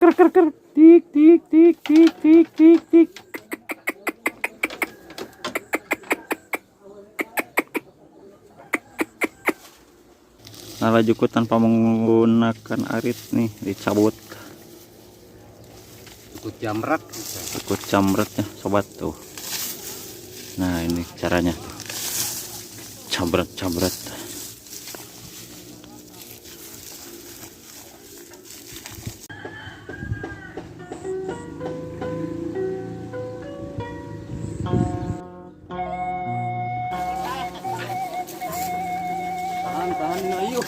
ker ker ker. Tik tik tik tik tik tik tik. Nala jukut tanpa menggunakan arit nih dicabut. Jukut jamret. Jukut jamretnya sobat tuh. Nah ini caranya tuh. Jamret jamret. Tahan, tahan ayo.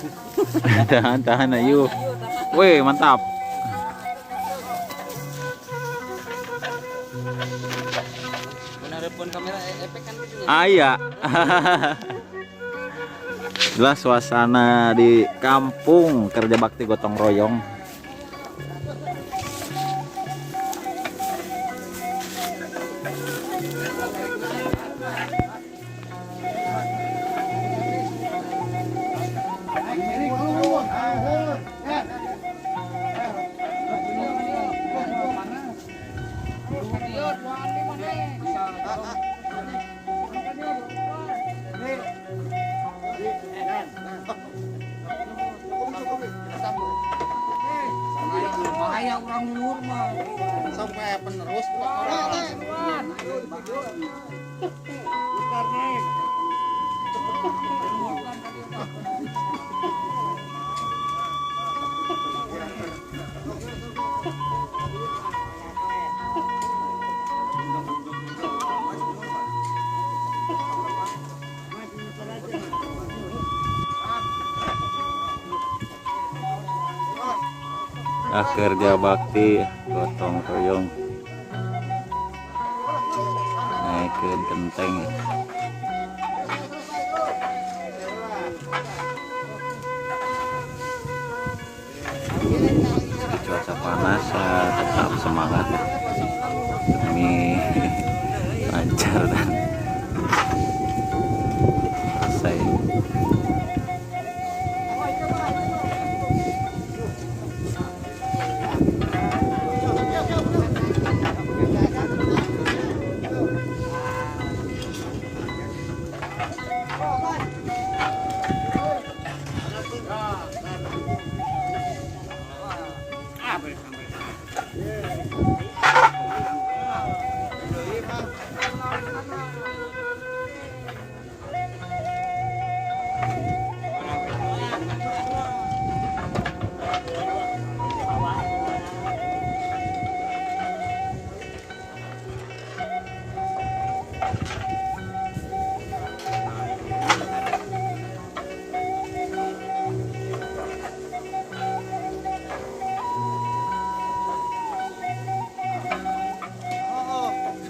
Tahan tahan ayo. Wih mantap. Menarepon kamera efek kan gitu. Ah iya. Jelas suasana di kampung kerja bakti gotong royong. Bahaya orang luhur mah. Sampai penerus orang. Ah, kerja bakti gotong royong naikin genteng ya. Meski cuaca panas ya, tetap semangat ya. Demi lancar dan selesai.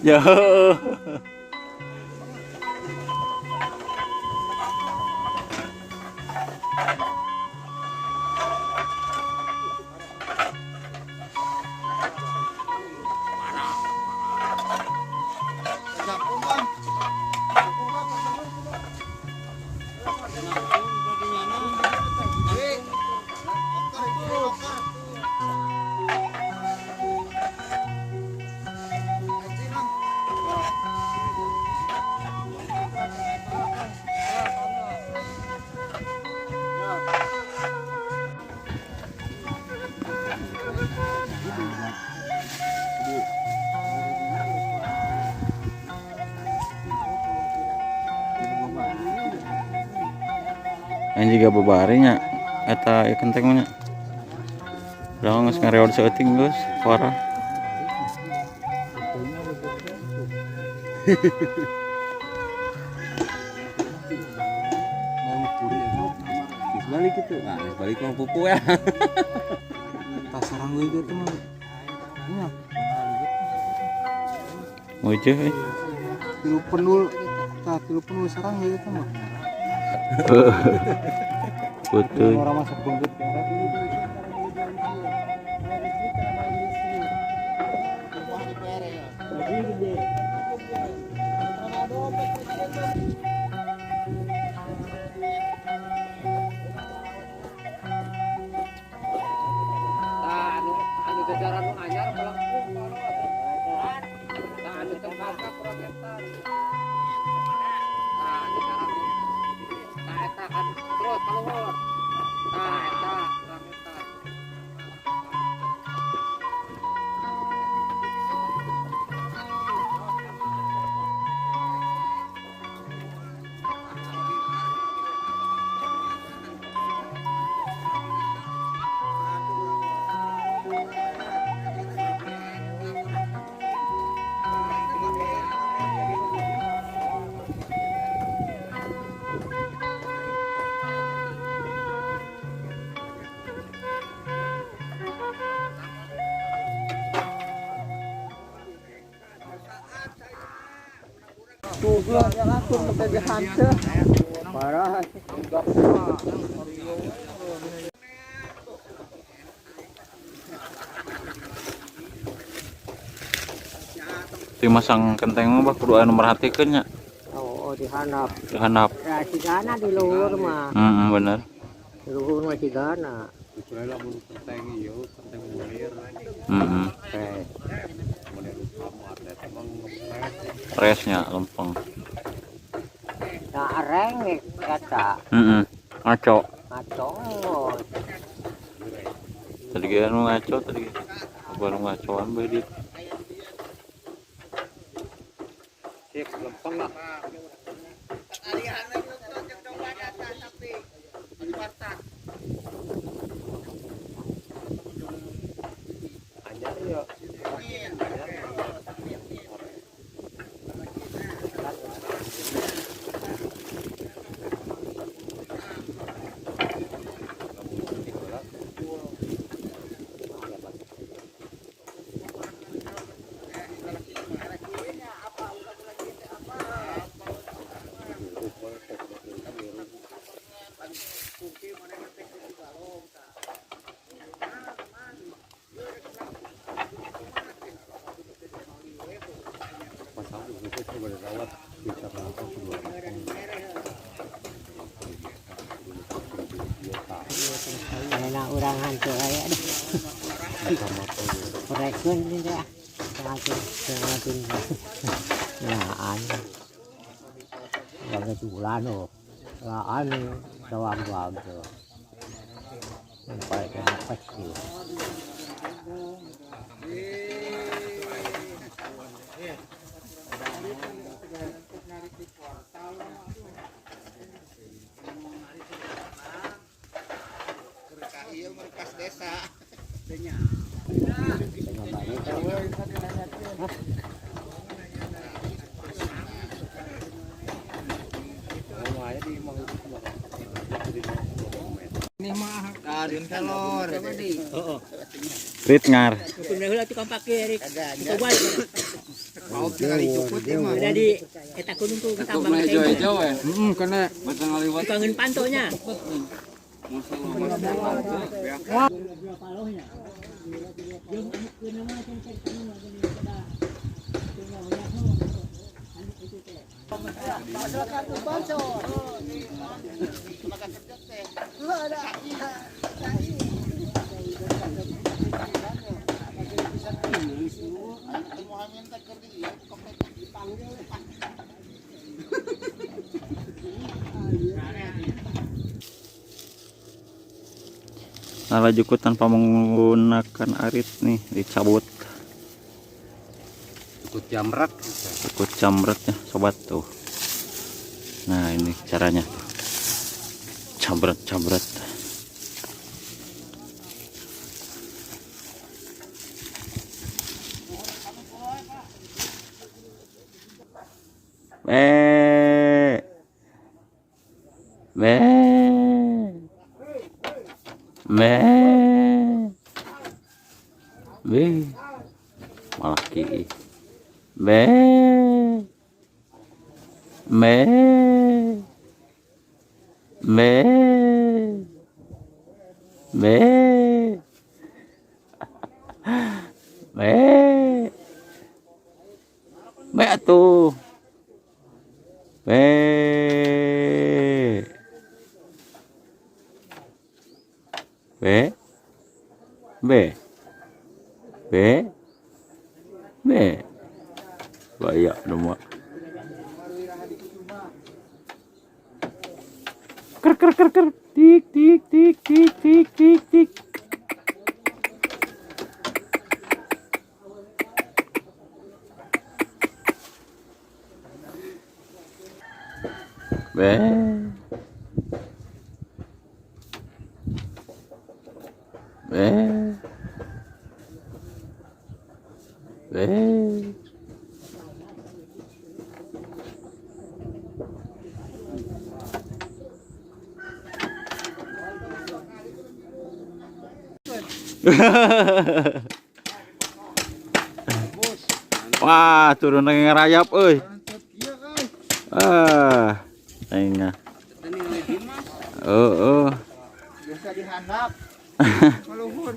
Ya. Yang juga bebarinya eta ieu kenteng mah nya. Udah geus ngareod saeutik geus parah. Balik gitu. Nah, balik mau pupu ya. Tas sarang gue itu mah. Nya. Mujeuh euy. Tilu penul, tah tilu penul sarang gitu mah. Betul. Orang masuk bengkut karet. Anu anu jajaran Parah. Di masang kenteng mah kudu anu merhatikeun nya. Oh, dihandap. Dihandap. Ya sigana di luhur mah. Heeh, bener. Di luhur mah sigana. Kecuali lamun kenteng ieu, kenteng bulir. Heeh. Teh. Model utama teh emang ngepres. Presnya lempeng. Nah, areng eta. Heeh. Ngaco. Ngaco. Tadi ge anu ngaco tadi. Baru ngacoan bae dia. Cek lempeng lah. Anyar ya. Enak urang hantu aya. Rekun ini ya. Ngatur. Nah, anu. Bulan oh. Anu dawang-dawang tuh. Sampai kena kecil. Rit ngar. Nala jukut tanpa menggunakan arit nih dicabut. Jukut jamret. Jukut jamretnya sobat tuh. Nah ini caranya tuh. Jamret jamret. Be. Be. Be. Be. Malah ki. Be. Be. Be. Be. Be. Be atuh. Be. B B B Be. Be. Banyak nama. Ker ker ker ker. Tik tik tik tik tik tik tik. Be. Be. Be. Wah, turun lagi ngerayap euy. Ah, aing. Oh, oh. Biasa dihandap. Maluhur.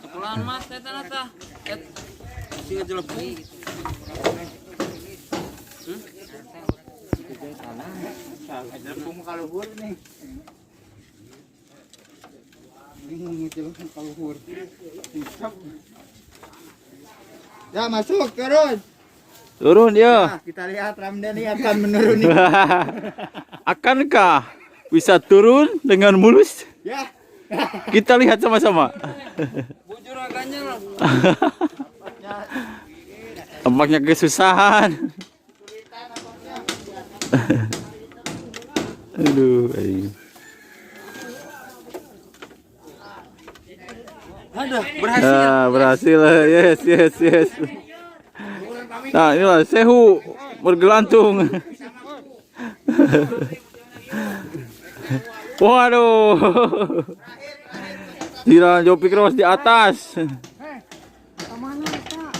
Sekolah mas eta na tah. Et sing ngejelepung. Ngejelepung kaluhur nih. Bingung ngejelepung kaluhur. Hisap. Ya masuk turun. Turun ya. Nah, kita lihat Ramdhani akan menuruni. Akankah bisa turun dengan mulus? Ya. Kita lihat sama-sama. Bujur agaknya lah. Tampaknya kesusahan. Aduh, aing. Aduh, berhasil. Ah, berhasil. Yes, yes, yes. Nah, inilah Sehu bergelantung. Waduh. Tidak Jopi Cross di atas.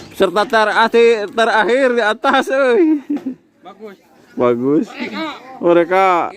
Peserta terakhir di atas, euy. Bagus. Bagus. Mereka.